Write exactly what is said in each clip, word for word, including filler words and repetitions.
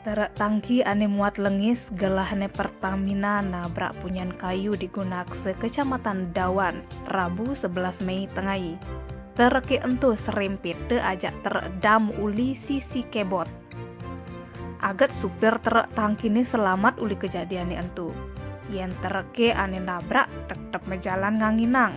Trek tangki ane muat lengis gelahne Pertamina nabrak punyan kayu di Gunakse, Kecamatan Dawan, Rabu sebelas Mei tengai. Trek ento serimpit te ajak trek dam uli sisi kebot. Aget supir trek tangkine selamat uli kejadiane ento. Yen treke ane nabrak tetep mejalan nganginang.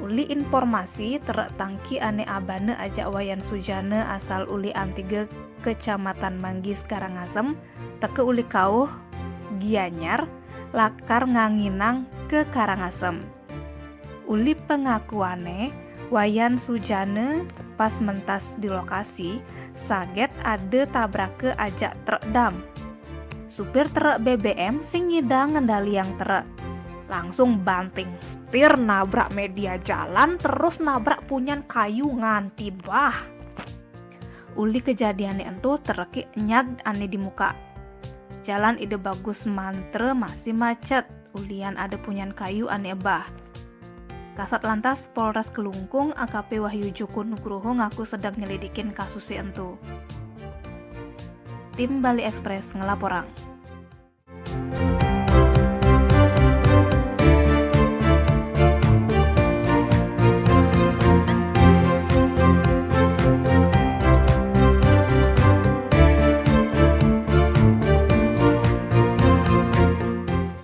Uli informasi, trek tangki ane abane ajak Wayan Sujana asal uli Antige, Kecamatan Manggis, Karangasem, teke uli kauh Gianyar, lakar nganginang ke Karangasem. Uli pengakuane, Wayan Sujana pas mentas di lokasi, saget ada tabrake ajak trek dam. Supir trek B B M sing ngidang ngendaliang trek. Langsung banting setir, nabrak media jalan, terus nabrak punyan kayu nganti bah. Uli kejadiane ento treke nyag ane di muka. Jalan Ida Bagus Mantra masih macet, ulian ada punyan kayu ane bah. Kasat Lantas Polres Kelungkung, A K P Wahyu Joko Nugroho, ngaku sedang nyelidikin kasus ento. Tim Bali Express ngelaporang.